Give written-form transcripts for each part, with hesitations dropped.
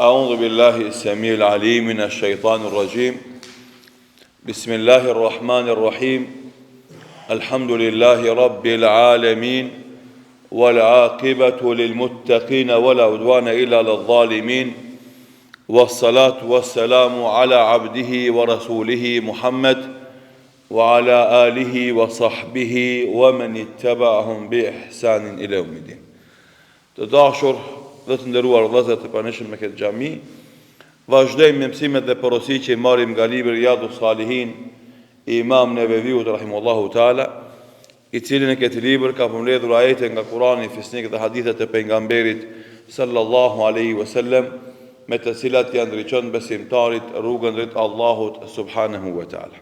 أعوذ بالله السميع العليم من الشيطان الرجيم بسم الله الرحمن الرحيم الحمد لله رب العالمين والعاقبة للمتقين ولا عدوان إلا للظالمين والصلاة والسلام على عبده ورسوله محمد وعلى آله وصحبه ومن اتبعهم بإحسان إلى يوم الدين Të dashur dhe të nderuar vëllezër të pranishëm në këtë xhami, vazhdojmë me mësimet dhe porositë që i marrim nga libri Riyadu Salihin i Imam Neveviut rahimullahu taala, i cili në këtë libër ka përmbledhur ajete nga Kurani fisnik dhe hadithet e pejgamberit sallallahu alaihi wasallam, me të cilat ia ndriçon besimtarit rrugën drejt Allahut subhanahu wa taala.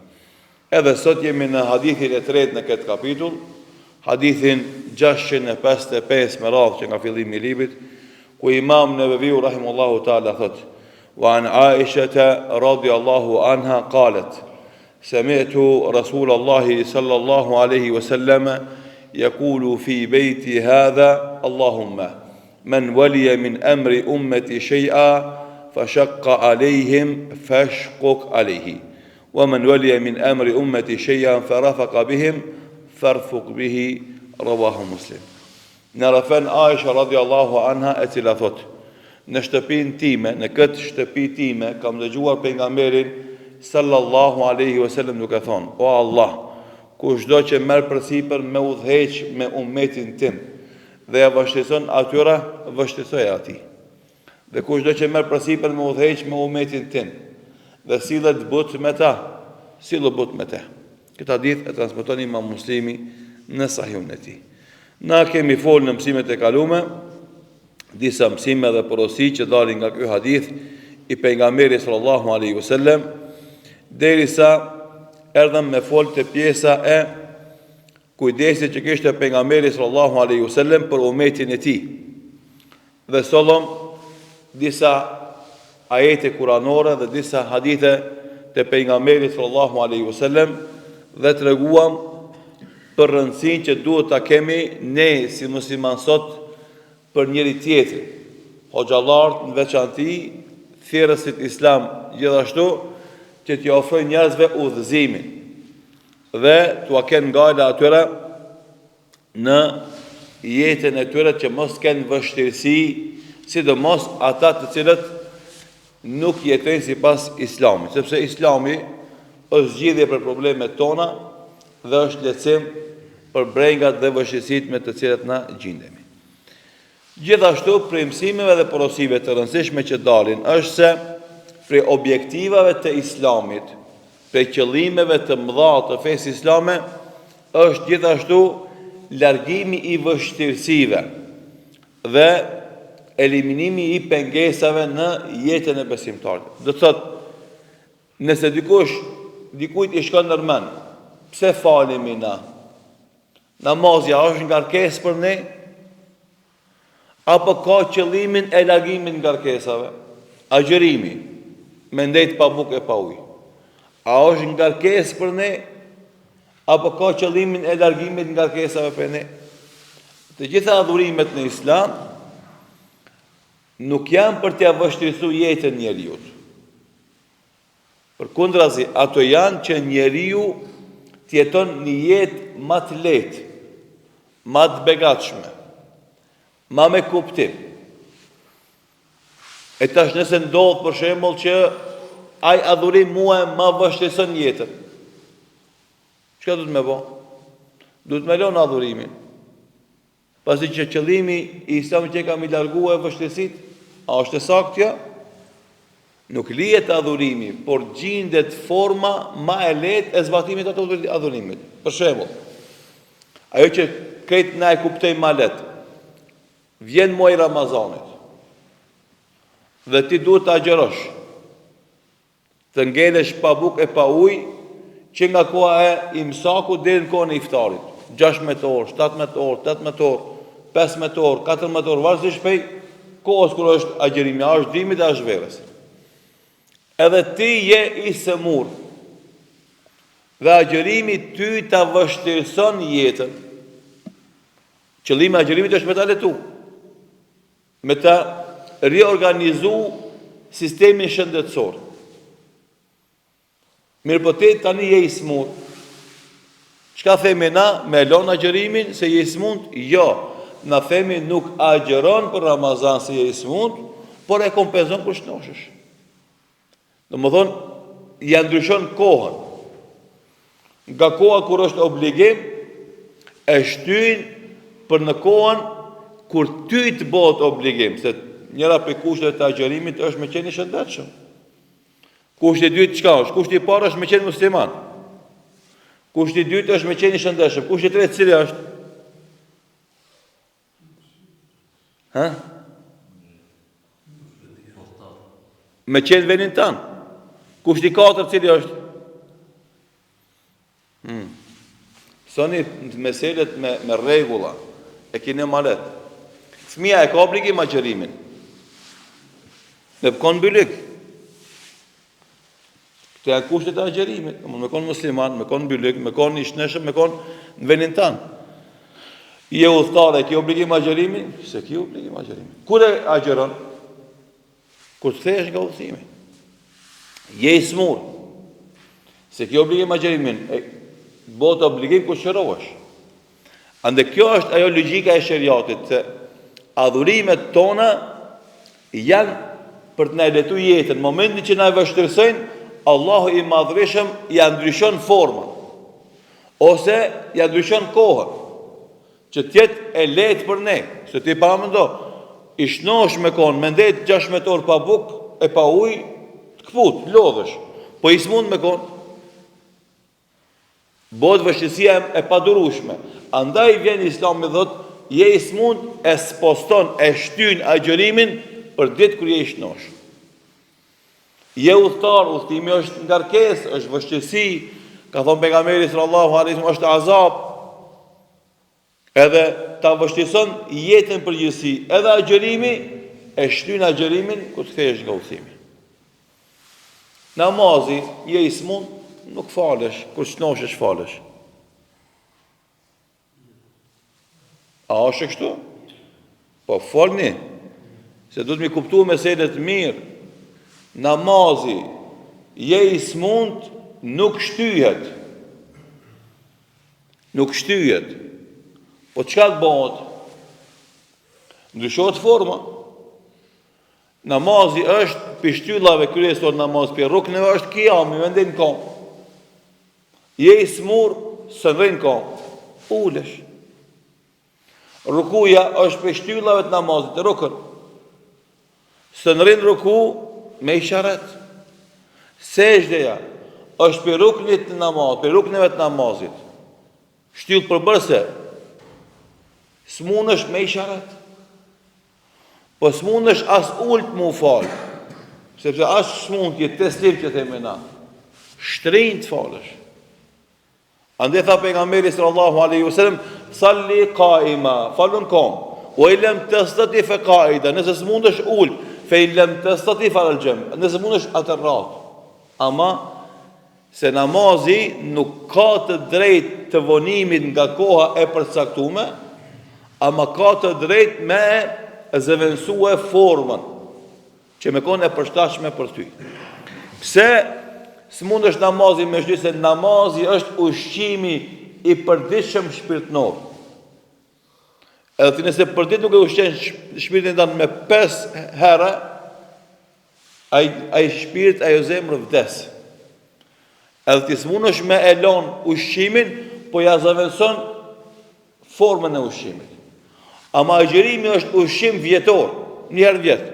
Edhe sot jemi në hadithin e tretë në këtë kapitull, hadithin 655 me radhë që nga fillimi i librit, ku Imam Neveviu rahimullahu taala thotë: "Wa an Aishata radhiyallahu anha qalat: Sami'tu Rasulallahi sallallahu alaihi wasallam yaqulu fi bayti hadha Allahumma man waliya min amri ummati shay'a fashaqqa alayhim fashquq alayhi Wa men waliya min emri ummeti shay'an fa rafaqa bihim farfuq bihi rawahu Muslim. Na rrëfen Aisha radiallahu anha e cila thotë, Në shtëpinë time, në këtë shtëpi time, kam dëgjuar pejgamberin sallallahu alaihi wasallam duke thonë, O Allah, kushdo që merr përsipër me udhëheq me ummetin tim dhe ja vështirëson atyre, vështirësoje atij. Dhe kushdo që merr përsipër me udhëheq me umetin tim dhe sillet butë me ta, sillu butë me te. Këtë hadith e transmeton Imam Muslimi në Sahihun e tij. Na kemi folë në mësimet e kalume, disa mësime dhe porosi që dalin nga ky hadith i pejgamberit sallallahu alaihi wasallam, derisa erdhëm me folë te pjesa e kujdesit që kishte pejgamberi sallallahu alaihi wasallam për umetin e tij. Dhe sollëm disa ajete kuranore dhe disa hadithe të pejgamberit sallallahu alaihi wasallam dhe treguam për rëndësinë që duhet ta kemi ne si musliman sot për njëri tjetrin. Hoxhallarët në veçanti, thirrësit islam gjithashtu që t'ia ofrojnë njerëzve udhëzimin dhe t'ua kenë gajle atyre në jetën e tyre që mos kenë vështirësi, sidomos ata të cilët nuk jetojnë sipas Islamit, sepse Islami është zgjidhje për problemet tona dhe është lehtësim për brengat dhe vështirësitë me të cilat na gjindemi. Gjithashtu, prej mësimeve dhe porosive të rëndësishme që dalin është se prej objektivave të Islamit, prej qëllimeve të mëdha të fesë islame është gjithashtu largimi i vështirësive dhe eliminimi i pengesave në jetën e besimtarit. Do të thotë, nëse dikush dikujt i shkon nër mend, pse falemi na? Namazi a është ngarkesë për ne? Apo ka qëllimin e largimit ngarkesave? Agjërimi, me ndejt pa bukë e pa ujë. A është ngarkesë për ne? Apo ka qëllimin e largimit ngarkesave për ne? Të gjitha adhurimet në islam nuk janë për t'ia vështirësu jetën njeriut. Përkundrazi, ato janë që njeriu të jeton një jetë ma të lehtë, ma të begatshme, ma me kuptim. E tash nëse ndodh për shembull që ai adhurim mua ma vështirëson jetën. Çka duhet me bo? Duhet me lënë adhurimin. Pasi që qëllimi i Islamit qenka m'i largue vështirësitë, a është e saktë kjo? Nuk lihet adhurimi, por gjindet forma ma e lehtë e zbatimit të adhurimit. Për shembull, ajo që krejt na e kuptojmë ma lehtë, vjen muaji i Ramazanit dhe ti duhet të agjërosh. Të ngelesh pa bukë e pa ujë që nga koha e imsakut deri në kohën e iftarit, 16 orë, 17 orë, 18 orë, 15 orë, 14 orë, varësisht prej kohës kur është agjërimi, a është dimit a është verës. Edhe ti je i sëmurë. Dhe agjërimi ty ta vështirëson jetën. Qëllimi i agjërimit është me ta lehtu. Me ta riorganizu sistemin shëndetësor. Mirëpo ti tani je i smur. Çka themi na, me lon agjërimin se je i smurt? Jo. Na themi nuk agjëron për Ramazan se je i smurt, por e kompenzon kur shnoshesh. Domethonë, ja ndryshon kohën. Nga koha kur është obligim, e shtyn për në kohën kur ty të bëhet obligim, se njëra prej kushteve të agjërimit është me qenë i shëndetshëm. Kushti i dytë çka është? Kushti i parë është me qenë musliman. Kushti i dytë është me qenë i shëndetshëm. Kushti i tretë cili është? Ha? Me qenë venin tan. Kushti i katërt cili është? Hmm. Soni meselet me, me rregulla, e kini ma leht. Fëmija e ka obligim agjërimin. Me konë bylyk. Këto janë kushtet e agjërimit. Me konë musliman, me konë bylyk, me konë i shnoshëm, me konë në venin tan. Je udhëtar, e ki obligim agjërimin? S'e ki obligim agjërimin. Kur e agjëron? Kur të kthehesh nga udhëtimi, je i smur, s'e ki obligim agjërimin, e bëhet obligim kur shërohesh. Andaj kjo është ajo logjika e sheriatit, se adhurimet tona janë për të na e lehtu jetën. Në momentin që na e vështirësojnë, Allahu i madhërishëm ja ndryshon formën, ose ja ndryshon kohën. Që të jetë e lehtë për ne, se ti paramendo, i shnosh me kon, me ndejt 16 orë pa bukë e pa ujë, të këput, lodhesh. Po i smund me kon. Bëhet vështirësia e padurueshme. Andaj vjen Islami thot, je i smund e sposton, e shtyn agjërimin për ditë kur je i shnosh. Je udhëtar, udhëtimi është ngarkesë, është vështirësi, ka thonë pejgamberi sallallahu alaihi wasallam është azab. Edhe ta vështirëson jetën në përgjithësi, edhe agjërimi e shtyn agjërimin kur të kthehesh nga udhëtimi. Namazi, je i smund, nuk falesh, kur shnoshesh falesh. A është kështu? Po folni, se duhet m'i kuptu meselet mirë. Namazi, je i smunt, nuk shtyhet. Nuk shtyhet. Po çka të bëhet? Ndryshohet forma. Namazi është pi shtyllave kryesore namaz, pi rukneve është kijami, me ndejt në kom. Je i smur, s'rrin n'kom, ulesh. Rukuja është prej shtyllave të namazit, rukën. S'rrin n'ruku me isharet. Sexhdeja është prej ruknit të namazit, prej rukneve të namazit. Shtyllë përbërëse. S'munësh me isharet. Po s'munësh as ult m'u fal, sepse as s'mund je teslim që themi na. Shtrin të falesh. Andaj tha pejgamberi sallallahu alaihi wasallam, "Salli qaima, falu n'kom. Wa in lam tastati fa qa'ida." Nëse s'mundesh ult, fa in lam tastati fa al jamb. Nëse s'mundesh atëherë rratë. Ama Se namazi nuk ka të drejtë të vonimit nga koha e përcaktume, ama ka të drejtë me e zëvendësue formën, që me konë e përshtatshme për ty. Pse s'mundesh namazin me shty se namazi është ushqimi i përditshëm shpirtnor. Edhe ti nëse për ditë nuk e ushqen shpirtin tënd me 5 herë, ai ai shpirt, ajo zemër vdes. Edhe ti s'mundesh me e lon ushqimin, po ja zëvendëson formën e ushqimit. Ama agjërimi është ushqim vjetor, një herë në vjet.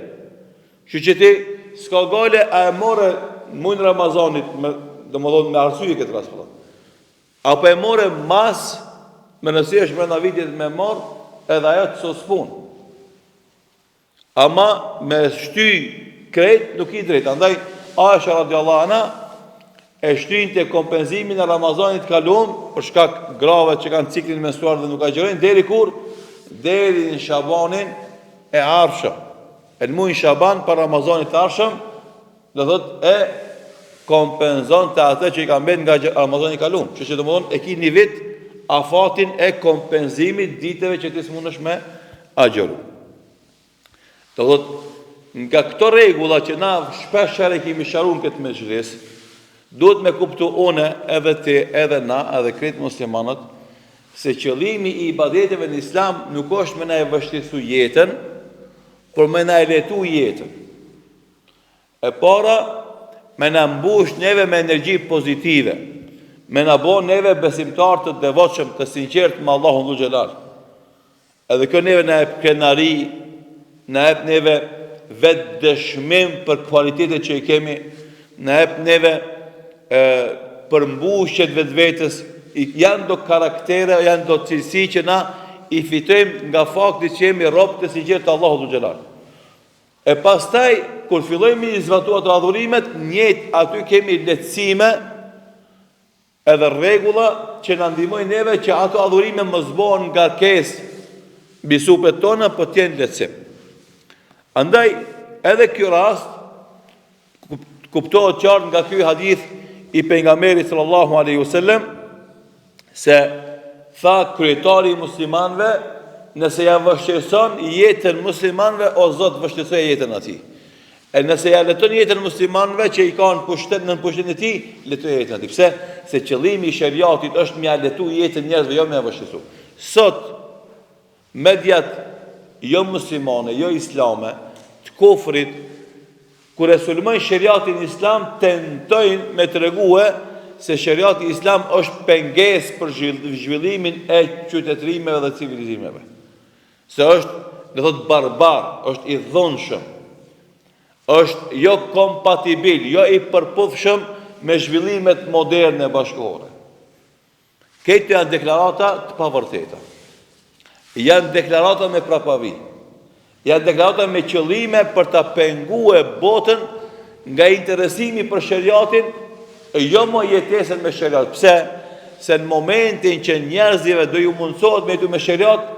Kështu që ti s'ka gajle a e more mujin Ramazanit, me, domethonë me arsye këtë rast, po. Apo e more mas, me rëndësi është brenda vitit me marr, edhe ajo të sos punë. Ama me shty krejt nuk ki drejt. Andaj Aisha radiallahu anha e shtynte kompenzimin e Ramazanit kalum për shkak grave që kanë ciklin menstrual dhe nuk agjërojnë deri kur deri në Shabanin e ardhshëm. E në mujin Shaban para Ramazanit të ardhshëm Do thotë e kompenzonte atë që i ka mbet nga Ramazani i kalum. Që që domethonë e ki një vit afatin e kompenzimit ditëve që ti s'mundesh me agjëru. Do thotë. nga këto rregulla që na shpesh herë i kemi sqaru në këtë mexhlis, duhet me kuptu une edhe ti edhe na edhe krejt muslimanët se qëllimi i ibadeteve në islam nuk është me na e vështirësu jetën, por me na e lehtu jetën. E para, me na mbush neve me energji pozitive, me na bo neve besimtarë të devotshëm, të sinqertë me Allahun Dhul Xhelal. Edhe kjo neve na jep krenari, na jep neve vetëdëshmim për kualitetet që i kemi, na jep neve e, përmbushje të vetvetes, janë do karaktere, janë do cilësi që na i fitojmë nga fakti që jemi robë të sinqertë të Allahut Dhul Xhelal. E pastaj, kur fillojmë me i zbatu ato adhurimet, njëjtë aty kemi lehtësime edhe rregulla që na ndihmojnë neve që ato adhurime mos bëhen ngarkesë mbi supet tona, po të jenë lehtësim. Andaj, edhe ky rast kuptohet qartë nga ky hadith i pejgamberit sallallahu alaihi wasallam se tha kryetari i muslimanëve nëse ja vështirëson jetën muslimanëve o Zot vështirësoja jetën atij. E nëse ja lehton jetën muslimanëve që i ka në pushtet nën pushtetin e tij, lehtoja jetën atij. Pse? Se qëllimi i sheriatit është me ja lehtu jetën njerëzve, jo me ja vështirësu. Sot Mediat jo muslimane, jo islame, të kufrit, kur e sulmojnë sheriatin islam, tentojnë me tregue se sheriati islam është pengesë për zhvillimin e qytetërimeve dhe civilizimeve. Se është, do thotë, barbar, është i dhunshëm, është jo kompatibil, jo i përputhshëm me zhvillimet moderne bashkëkohore. Këto janë deklarata të pavërteta. Janë deklarata me prapavi. Janë deklarata me qëllime për ta pengue botën nga interesimi për sheriatin, e jo më jetesën me sheriat. Pse? Se në momentin që njerëzve do ju mundësohet me jetu me sheriat,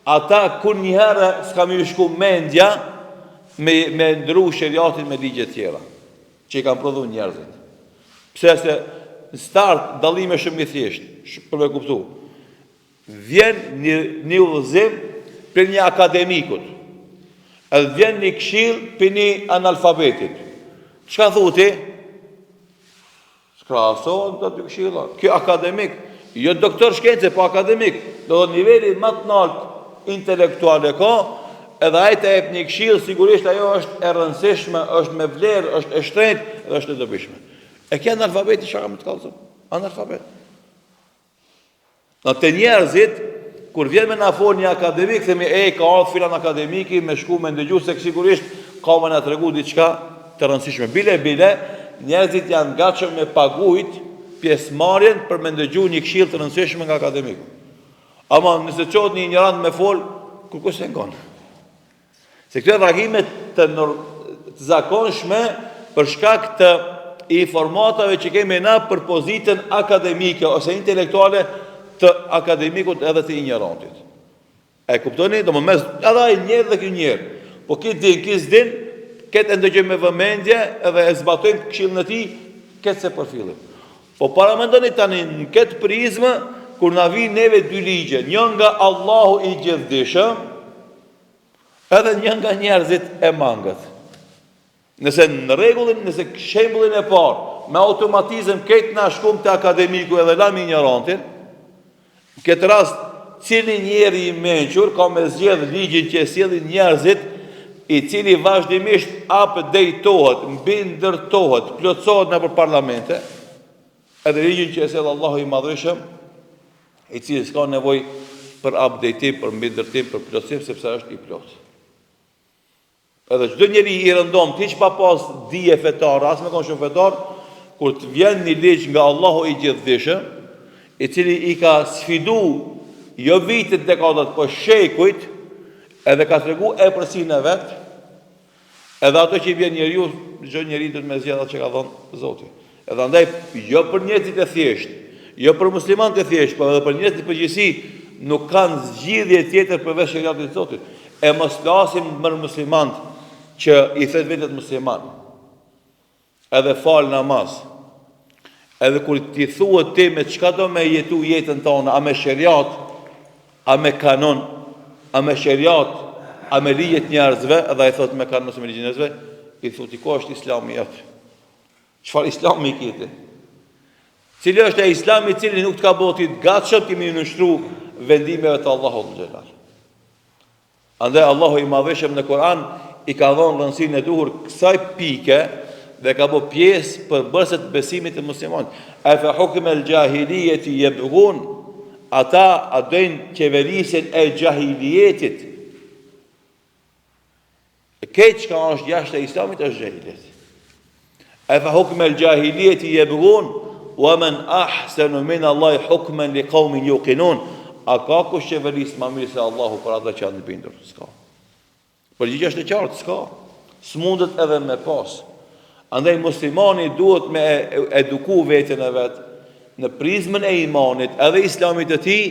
ata kurrnjëherë s'ka me ju shku mendja me, me ndru sheriatin me ligje tjera. që i kanë prodhu njerëzit. Pse se në start dallimi është shumë i thjeshtë, për me kuptu. Vjen një, një udhëzim prej një akademikut, edhe vjen një këshillë prej një analfabetit. Çka thu ti? S'krahasohen këto dy këshilla. Ky akademik, jo doktor shkence, po akademik, do të nivelin më të lartë intelektual e ka, edhe ai të jep një këshillë, sigurisht ajo është e rëndësishme, është me vlerë, është e shtrenjtë dhe është e dobishme. E ky analfabeti çka ka me të kallzu? Analfabet. Na te njerëzit, kur vjen me na fol një akademik, themi, e, ka ardhë filan akademiki, me shku me ndëgju, se sigurisht ka me na tregu diçka të rëndësishme. Bile, bile, njerëzit janë gatshëm me pagujt pjesëmarrjen për me ndëgju një këshillë të rëndësishme nga akademiku. Ama nëse çohet një injorant me fol, kurkush s'e ngon. Se këto janë reagime të, të zakonshme për shkak të informatave që kemi na për pozitën akademike ose intelektuale të akademikut edhe të injorantit. E kuptoni? Domethënë mes edhe ai njeri dhe ky njeri. Po ky din, ky s'din, këtë e ndëgjojmë me vëmendje edhe e zbatojmë këshillën e tij, këtë s'e përfillim. Po paramendoni tani në këtë prizmë kur na vijnë neve dy ligje, një nga Allahu i gjithdijshëm, Edhe një nga njerëzit e mangët. Nëse në rregullin, nëse shembullin e parë, me automatizëm krejt na shkum te akademiku edhe lamë injorantin, në këtë rast, cili njeri i mençur ka me zgjedh ligjin që e sjellin njerëzit, i cili vazhdimisht update-ohet, mbindërtohet, plotësohet nëpër parlamente, edhe ligjin që e sjell Allahu i Madhërishëm, i cili s'ka nevojë për updatim, për mbindërtim, për plotësim, sepse është i plotë. Edhe çdo njeri i rëndomtë, hiç pa pas dije fetare, as me kon shumë fetar, kur të vjen një ligj nga Allahu i gjithdijshëm, i cili i ka sfidu jo vitet, dekadat, po shekujt, edhe ka tregu epërsinë e vet, Edhe ato që i vjen njeriu, çdo njeri duhet me zgjedh atë që ka dhënë Zoti. Edhe andaj jo për njerëzit e thjeshtë, jo për muslimanët e thjeshtë, por edhe për njerëzit në përgjithësi nuk kanë zgjidhje tjetër përveç sheriatit të Zotit. E mos flasim për muslimanët që i thret vetes musliman. Edhe fal namaz. Edhe kur t'i thuhet ti me çka do me jetu jetën tane, a me sheriat, a me kanun, a me sheriat, A me ligje të njerëzve, edhe ai thotë me kanë mos me ligje të njerëzve, i thotë ti ku është islami jot? Çfarë islami i ke ti? Cili është ai islami i cili nuk të ka bo ty të gatshëm ti me iu nënshtru vendimeve të Allahut xhelal. Andaj Allahu i Madhërishëm në Kur'an i ka dhënë rëndësinë e duhur kësaj pike dhe ka bo pjesë përbërëse të besimit të muslimanit. Efe hukmel xhahilijeti jebgun, ata a dojnë qeverisjen e xhahilijetit. E krejt çka është jashtë islamit është xhahilijet. Efe hukmel xhahilijeti jebgun, wa men ahsenu min Allahi hukmen li kaumin jukinun. A ka kush qeveris ma mirë se Allahu për ata që janë të bindur? S'ka. Përgjigja është e qartë, s'ka. S'mundet edhe me pas. Andaj muslimani duhet me eduku veten e vet në prizmën e imanit edhe islamit të tij,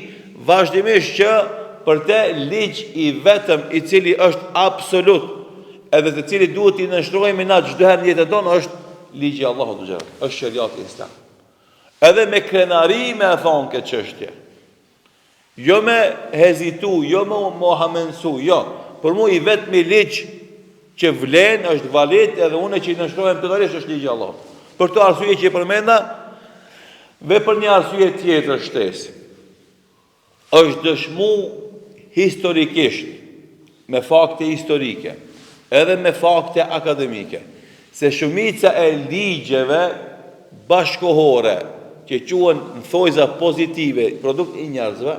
vazhdimisht që për te ligj i vetëm i cili është absolut, edhe të cilit duhet t'i nënshtrohemi na çdo herë në jetën tonë është ligji i Allahut xhel, është sheriati islam. Edhe me krenari me e thonë këtë çështje. Jo me hezitu, jo me u hamendsu, jo. Për mu i vetmi ligj që vlen, është valid, edhe unë që i nënshtrohem totalisht është ligji i Allahut. Për këto arsye që i përmenda, dhe për një arsye tjetër shtesë. Është dëshmu historikisht, me fakte historike, edhe me fakte akademike, se shumica e ligjeve bashkëkohore që quhen në thojza pozitive, produkt i njerëzve,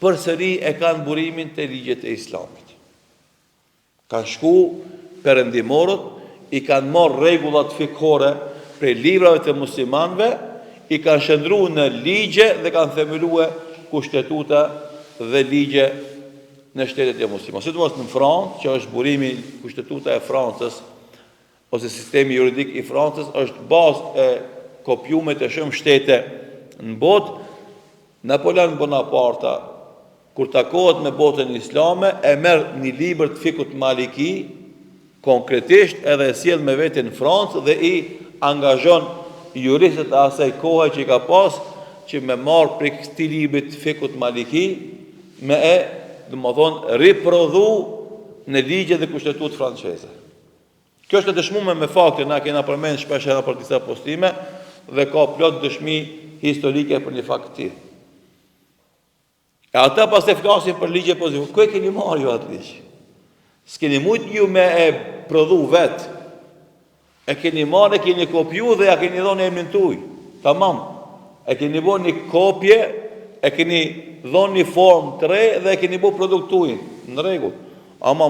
përsëri e kanë burimin te ligjet e Islamit. Kanë shku perëndimorët, i kanë marrë rregullat fikhore prej librave të muslimanëve, i kanë shndërru në ligje dhe kanë themelue kushtetuta dhe ligje në shtetet jomuslimane. Sidomos në Francë, që është burimi kushtetuta e Francës, ose sistemi juridik i Francës, është bazë e kopjume te shumë shtete në botë, Napoleon Bonaparta, kur takohet me botën islame, e merr një libër të fikhut maliki, konkretisht edhe e sjell me vete në Francë dhe i angazhon juristët e asaj kohe që i ka pas, që me marrë prej këtij libri të fikhut maliki, me e, domethonë, riprodhu në ligje dhe kushtetutë franceze. Kjo është e dëshmume me fakte, na kena përmend shpesh edhe për disa postime dhe ka plot dëshmi historike për një fakt të tillë. E ata pastaj flasin për ligje pozitive. Ku e keni marrë ju atë ligj? S'keni mujt ju me e prodhu vet. E keni marrë, e keni kopju dhe ja keni dhonë emrin tuj. Tamam. E keni bo një kopje, e keni dhonë një formë të re dhe e keni bo produkt tujin. Në rregull. Ama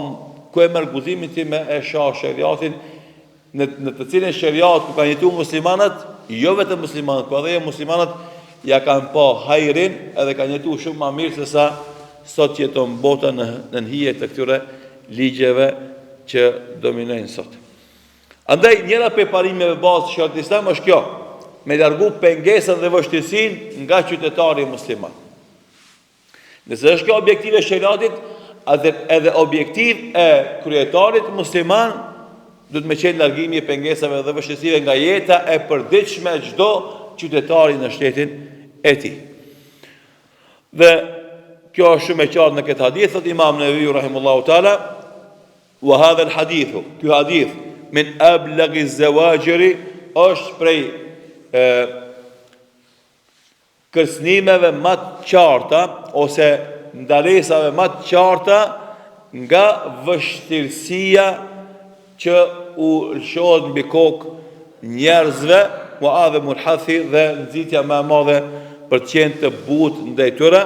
ku e merr guximin ti me e sha sheriatin në në të cilin sheriat ku kanë jetu muslimanët, jo vetëm muslimanët, po edhe jo muslimanët ja kanë pa hajrin edhe kanë jetu shumë ma mirë se sa sot jeton bota në nën hije të këtyre ligjeve që dominojnë sot. Andaj njëra prej parimeve bazë të sheriatit islam është kjo, me largu pengesën dhe vështirësinë nga qytetari musliman. Nëse është kjo objektiv e sheriatit, atëherë edhe objektiv e kryetarit musliman duhet me qenë largimi i pengesave dhe vështirësive nga jeta e përditshme e çdo qytetari në shtetin e tij. Dhe kjo është shumë e qartë në këtë hadith, thotë Imam Neveviu rahimullahu taala, wa hadha al hadithu, ky hadith min ablaghi zawajiri është prej e, kërcënimeve ma të qarta ose ndalesave ma të qarta nga vështirësia që u lëshohet mbi kokë njerëzve, wa a'dhamul hathi dhe nxitja më e madhe për të qenë të butë ndaj tyre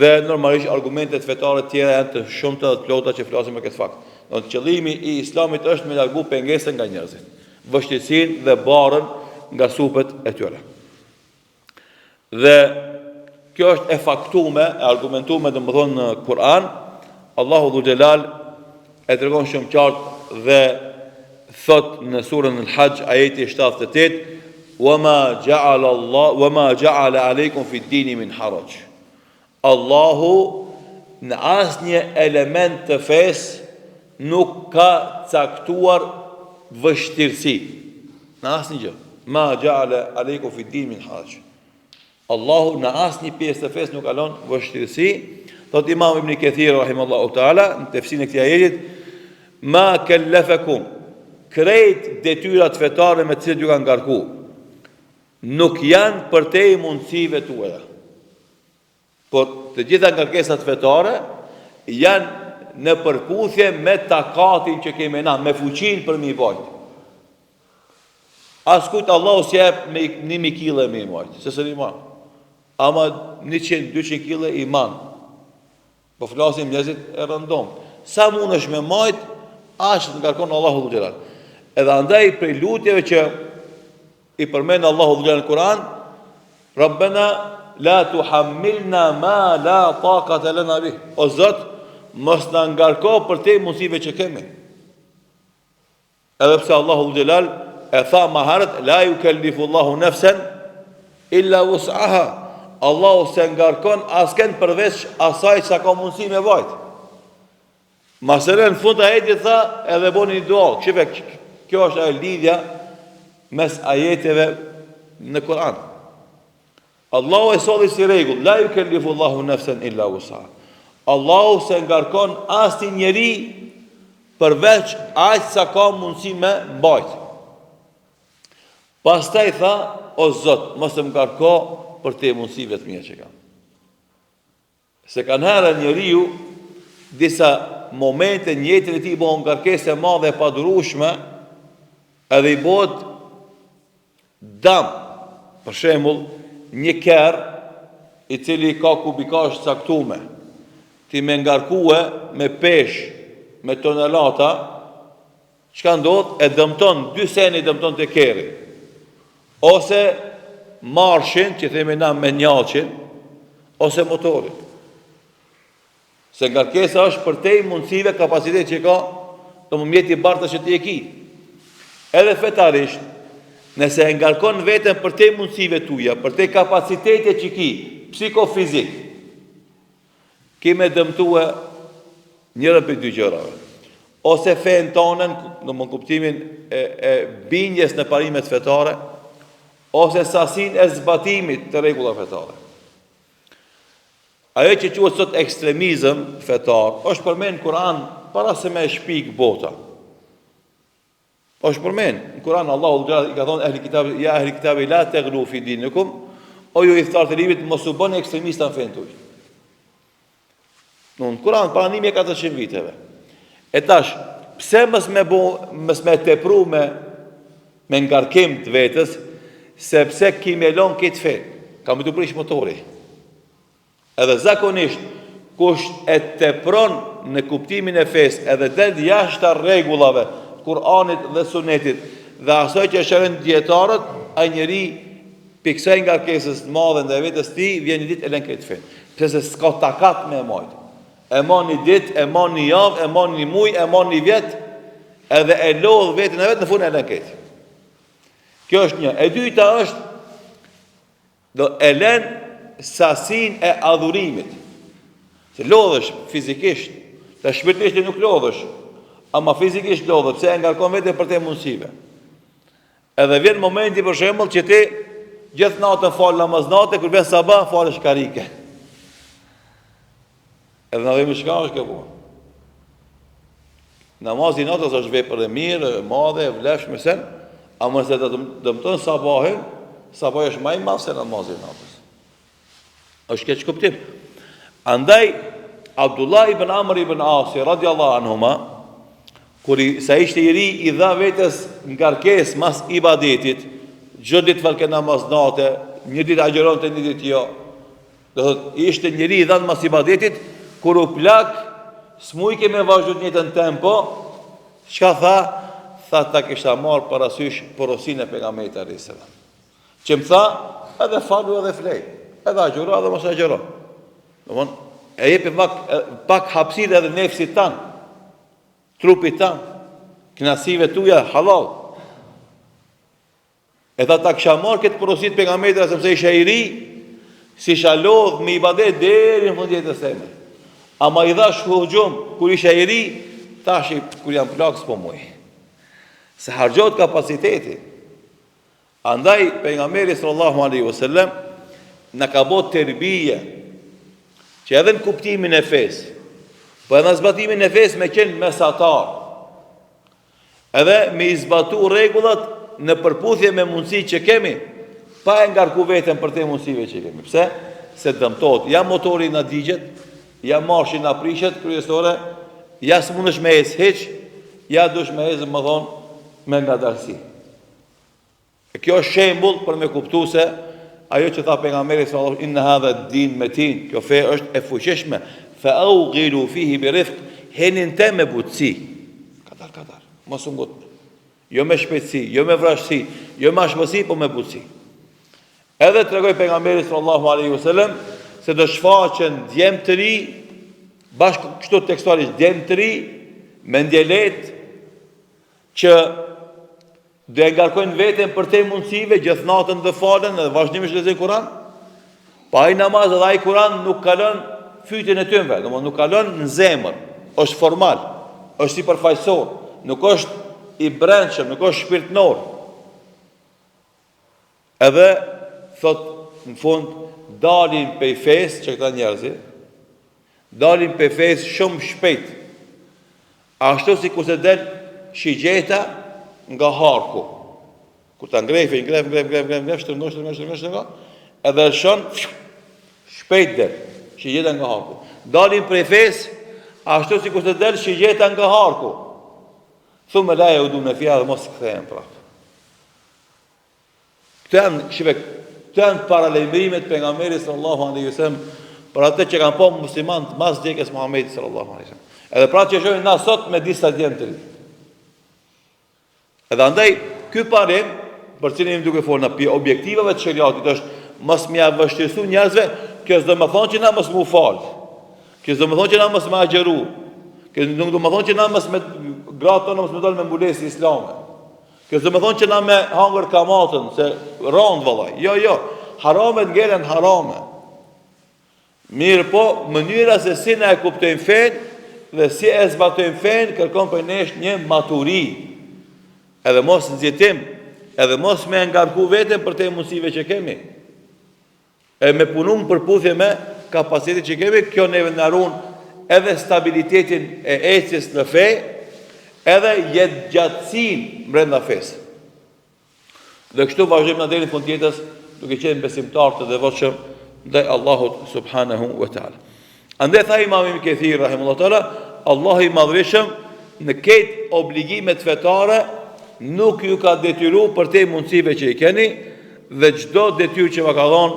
dhe normalisht argumentet fetare të tjera janë të shumta dhe të plota që flasin për këtë fakt. Do të qëllimi i Islamit është me largu pengesën nga njerëzit, vështirësinë dhe barrën nga supet e tyre. Dhe kjo është e faktume, e argumentume domethonë në Kur'an, Allahu Dhul Xhelal e tregon shumë qartë dhe thot në surën Al-Hajj ajeti 78 wa ma ja'ala Allah wa ma ja'ala alaykum fi ad-din min haraj. Allahu në asnjë element të fesë nuk ka caktuar vështirësi. Në asnjë gjë. Ma ja'ala alaykum fi din min haraj. Allahu në asnjë pjesë të fesë nuk ka lënë vështirësi. Thot Imam Ibn Kathir rahimahullahu taala në tefsirin e këtij ajetit, ma kellefakum krejt detyrat fetare me të cilat ju ka ngarku nuk janë përtej mundësive tuaja. Por të gjitha ngarkesat fetare janë në përputhje me takatin që kemi na, me fuqinë për me i bajt. Askujt Allahu s'ia jep me 1000 kile me i majt, se s'e man. Ama 100, 200 kile i man. Po flasim njerëzit e rëndomtë. Sa mundesh me majt, aq të ngarkon Allahu dhul xhelal. Edhe andaj prej lutjeve që i përmend Allahu dhul xhelal në Kur'an, Rabbena la tuhammilna ma la taqata lana bih. O Zot, mos na ngarko përtej mundësive që kemi. Edhe pse Allahu dhul xhelal e tha ma herët la yukellifu Allahu nefsen illa wus'aha. Allahu s'e ngarkon askënd përveç asaj sa ka mundësi me bajt. Masanej në fund të ajetit tha edhe boni një dua. Shife, kjo është ajo lidhja mes ajeteve në Kur'an. Allahu e solli si rregull, la yukellifu Allahu nefsen illa wus'aha. Allahu s'e ngarkon asnjë njeri përveç aq sa ka mundësi me mbajt. Pastaj tha, o Zot, mos më ngarko përtej mundësive të mia që kam. Se kanëherë njeriu disa momente në jetën e tij bëhet ngarkesë e madhe e padurueshme, edhe i bëhet dam. Për shembull, një kerr i cili ka kubikazh të caktume, ti me ngarkue me peshë, me tonelata, Çka ndodh? E dëmton, dy sene i dëmton te kerri. Ose marshin, që themi na me njaqin, ose motorin. Se ngarkesa është përtej mundësive, kapacitet që ka, domethënë mjeti bartës që ti e ki. Edhe fetarisht, nëse e ngarkon veten përtej mundësive tuja, përtej kapacitetit që ki, psikofizik, Ki me dëmtue njërën prej dy gjërave. Ose fenë tane, në kuptimin e, e bindjes në parimet fetare, ose sasinë e zbatimit të rregullave fetare. Ajo që quhet sot ekstremizëm fetar, është përmend në Kur'an para se me e shpik bota. Është përmend në Kur'an Allahu i ka thonë ehli kitabit ja ehli kitabi la taghlu fi dinikum o ju ithtarët e librit mos u bëni ekstremista në fenë tuaj. Në Kur'an para 1400 viteve. E tash, pse mos me bo, mos me tepru me me ngarkim të vetes, sepse ki me lon këtë fe. Ka me t'u prish motori. Edhe zakonisht kush e tepron në kuptimin e fesë edhe del jashta rregullave të Kur'anit dhe Sunetit dhe asaj që e sqarojnë dijetarët, ai njeri prej kësaj ngarkesës të madhe ndaj vetes tij vjen një ditë e lën këtë fe. Pse se s'ka takat me e majt. E man një ditë, e man një javë, e man një muj, e man një vjet, edhe e lodh veten e vet në fund e lën këtë. Kjo është një. E dyta është Do e len sasinë e adhurimit. Se lodhesh fizikisht, të shpirtërisht nuk lodhesh, ama fizikisht lodhesh, pse e ngarkon veten përtej mundësive. Edhe vjen momenti për shembull që ti gjithë natën fal namaz nate, kur vjen sabah falesh karike. Edhe na themi çka është kjo punë. Namazi i natës është vepër e mirë, e madhe, e vlefshme sen, ama nëse të dëmton sabahin, sabahi është më i madh se namazi i natës. Është keqkuptim. Andaj Abdullah ibn Amr ibn Asi radiallahu anhuma kur i, sa ishte i ri i dha vetes ngarkesë mas ibadetit, çdo ditë falke namaz nate, një ditë agjëronte, një ditë jo. Do thotë, ishte njeri i dhanë mas ibadetit, kur u plak, s'mujke me vazhdu të njëjtën tempo, çka tha? Tha ta kisha marrë parasysh porosinë e pejgamberit alejhi selam. Që më tha, edhe falu edhe flej, edhe agjëro edhe mos agjëro. Domthon, e jepi pak, pak hapësirë edhe nefsit tan, trupit tan, kënaqësive tuja halal. E tha ta kisha marrë këtë porosi të pejgamberit sepse isha i ri, s'isha lodh me ibadet deri në fund të jetës seme. Ama i dhash huxhum kur isha i ri, tash kur jam plak s'po muj. Se harxhohet kapaciteti. Andaj pejgamberi sallallahu alaihi wasallam na ka bo terbije. Që edhe në kuptimin e fesë, po edhe në zbatimin e fesë me qenë mesatar. Edhe me i zbatu rregullat në përputhje me mundësitë që kemi, pa e ngarku veten përtej mundësive që kemi. Pse? Se dëmtohet. Ja motori na digjet, ja marshi na prishet, kryesore, ja s'mundesh me ecë hiç, ja duhesh me ecë, me thonë, me ngadalësi. E kjo është shembull për me kuptu se ajo që tha pejgamberi sallallahu alaihi inna hadha din metin, kjo fe është e fuqishme. Fa awghilu fihi bi rifq, hini n'te me butësi. Kadal kadal, mos u ngut. Jo me shpejtësi, jo me vrazhdësi, jo me ashpërsi, po me butësi. Edhe tregoi pejgamberi sallallahu alaihi wasallam se do shfaqen djem të ri, bashkë kështu tekstualisht djem të ri, mendjelehtë që Do e ngarkojnë veten përtej mundësive, gjithë natën do falen dhe vazhdimisht lexojnë Kur'an. Po ai namaz dhe ai Kur'an nuk kalon fytin e tynve, domethënë nuk kalon në zemër, është formal, është sipërfaqësor, nuk është i brendshëm, nuk është shpirtnor. Edhe thot në fund dalin pej fesë që këta njerëzi, dalin pej fesë shumë shpejt. Ashtu sikurse del shigjeta nga harku. Kur ta ngrefi, ngref, ngref, ngref, ngref, ngref, shtrëngon, shtrëngon, shtrëngon, shtrëngon, edhe lëshon shpejt del shigjeta nga harku. Dalin prej fesë ashtu sikurse del shigjeta nga harku. Thumme la jeudune fiha dhe mos kthehen prapë. Këto janë, shife, këto janë paralajmërimet pejgamberit sallallahu alaihi wasallam për atë që kanë pa muslimanët mas vdekjes Muhamedit sallallahu alaihi wasallam. Edhe pra që shohim na sot me disa djem të ri. Edhe andaj ky parim për cilin jemi duke folur na pi objektivave të sheriatit është mos me ja vështirësu njerëzve, kjo s'do me thonë që na mos m'u fal. Kjo s'do me thonë që na mos me agjëru. Kjo nuk do me thonë që na mos me gratë tona mos me dalë me mbulesë islame. Kjo s'do me thonë që na me hangër kamatën, se randë vëllai. Jo, jo, haramet ngelen harame. Mirëpo, mënyra se si na e kuptojmë fenë dhe si e zbatojmë fenë, kërkon prej nesh një maturi. Edhe mos nxitim, edhe mos me ngarku veten përtej mundësive që kemi. E me punu në përputhje me kapacitetin që kemi, kjo neve na ruan edhe stabilitetin e ecjes në fe, edhe jetëgjatësinë brenda fesë. Dhe kështu vazhdojmë na deri në fund të jetës duke qenë besimtarë të devotshëm ndaj Allahut subhanahu wa taala. Andaj tha Imam Ibn Kathir rahimullahu taala, Allahu i madhërishëm në krejt obligimet fetare nuk ju ka detyru përtej mundësive që i keni dhe çdo detyrë që va ka dhonë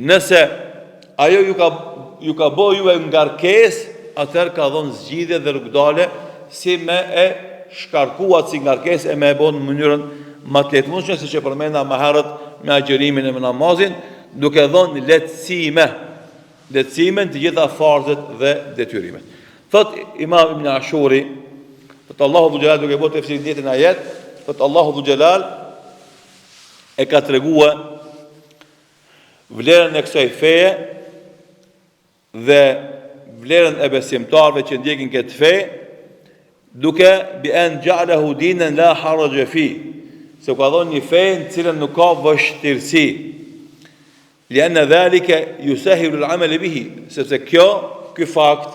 nëse ajo ju ka ju ka bo juve ngarkesë, atëherë ka dhonë zgjidhje dhe rrugëdalje si me e shkarku atë si ngarkesë e me e bo në mënyrën ma të lehtë mundshme, siç e përmenda më herët me agjërimin e me namazin, duke dhonë lehtësime, lehtësime në të gjitha farzet dhe detyrimet. Thot Imam Ibn Ashuri, thot Allahu dhul xhelal duke bërë tefsir të njëjtin ajet, thot Allahu dhul xhelal e ka tregue vlerën e kësaj feje dhe vlerën e besimtarëve që ndjekin këtë fe, duke bi en xhealehu dinen la haraxhe fi, se u ka dhonë një fe në cilën nuk ka vështirësi. Li enne dhalike jusehilul amele bihi, sepse kjo, ky fakt,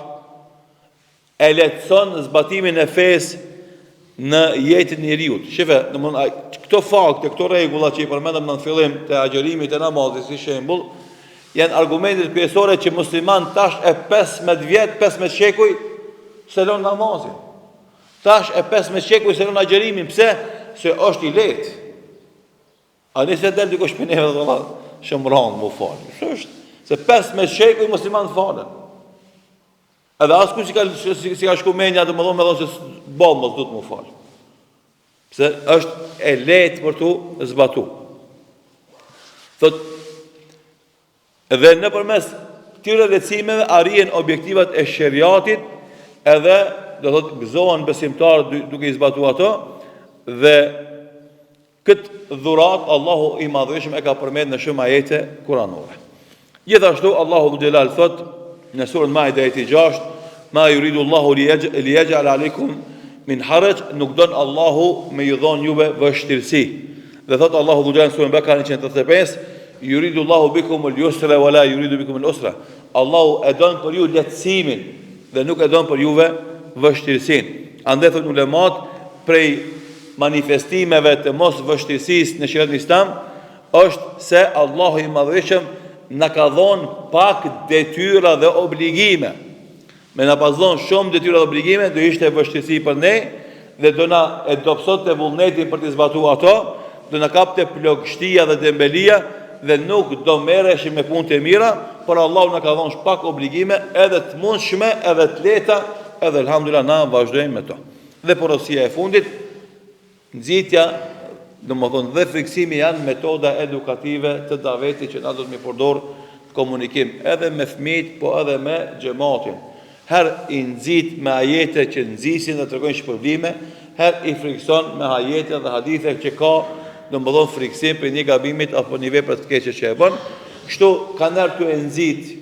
e lehtëson zbatimin e fesë në jetën e njeriut. Shife, domthonë këto fakte, këto rregulla që i përmendëm në fillim të agjërimit e namazit si shembull, janë argumentet kryesore që muslimanët tash e 15 vjet, 15 shekuj s'e lon namazin. Tash e 15 shekuj s'e lon agjërimin, pse? Se është i lehtë. A nëse del dikush prej neve dhe valla, shumë randë m'u falë. Se është, se 15 shekuj muslimanët falen. Edhe askush s'i ka, s'i ka shku menja domethonë me thonë se boll mos du të m'u falë. Pse është e lehtë për t'u zbatu. Thot, dhe nëpërmes këtyre lehtësimeve arrihen objektivat e sheriatit edhe do thot gëzohen besimtarët duke i zbatu ato dhe Këtë dhuratë Allahu i Madhërishëm e ka përmend në shumë ajete kuranore. Gjithashtu Allahu dhul xhelal thotë në surën Maide ajeti 6, Ma yuridu Allahu li yaj'al alaykum min haraj, nuk don Allahu me ju dhon juve vështirësi. Dhe thotë Allahu dhul xhelal në surën Bekara 185, Yuridu Allahu bikum al-yusra wa la yuridu bikum al-usra. Allahu e don për ju lehtësimin dhe nuk e don për juve vështirësinë. Andaj thonë ulemat prej manifestimeve të mos vështirësisë në sheriatin islam është se Allahu i Madhërishëm na ka dhonë pak detyra dhe obligime. Me na pas dhonë shumë detyra dhe obligime, do ishte vështirësi për ne dhe do na e dobësonte vullnetin për t'i zbatu ato, do na kapte plogështia dhe dembelia dhe nuk do merreshim me punë të mira, por Allahu na ka dhonë pak obligime edhe të mundshme edhe të lehta, edhe elhamdulillah na vazhdojmë me to. Dhe porosia e fundit, Nxitja, domethënë dhe frikësimi janë metoda edukative të davetit që na do të m'i përdor në komunikim edhe me fëmijët, po edhe me xhematin. Herë i nxit me ajete që nxisin dhe tregojnë shpërblime, herë i frikëson me ajete dhe hadithe që ka, domethënë frikësim prej një gabimit apo një vepre të keqe që e bën. Kështu kanëherë tu e nxit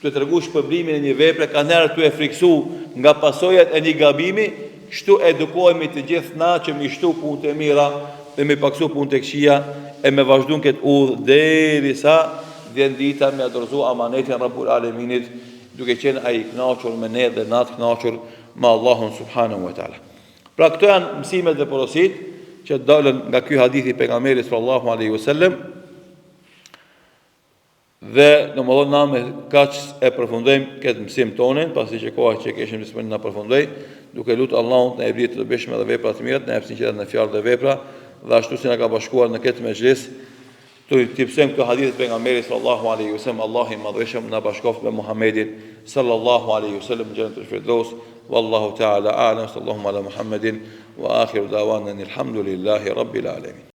Tu e tregu shpërblimin e një vepre, kanëherë tu e frikësu nga pasojat e një gabimi, kështu edukohemi të gjithë na që m'i shtu punët e mira dhe m'i pakësu punët e këqija e me vazhdu në këtë udhë derisa vjen dita me ia dorëzu amanetin Rabbul Aleminit duke qenë ai i kënaqur me ne dhe na të kënaqur me Allahun subhanahu wa taala. Pra këto janë mësimet dhe porositë që dalën nga ky hadith i pejgamberit sallallahu alaihi wasallam. Dhe, domethënë na me kaq e përfundojmë këtë mësim tonin, pasi që koha që kishim disponim na përfundoi, duke lutur Allahun të na jep të dobishme dhe vepra të mira, të na jep sinqeritet në fjalë dhe vepra, dhe ashtu si na ka bashkuar në këtë mexhlis, t'i mësojmë këto hadithe të pejgamberit sallallahu alaihi wasallam, Allahu i madhërishëm na bashkoftë me Muhammedin sallallahu alaihi wasallam në xhenetul Firdaus, wallahu ta'ala a'lam, sallallahu ala Muhammedin wa akhiru da'wana alhamdulillahi rabbil alamin.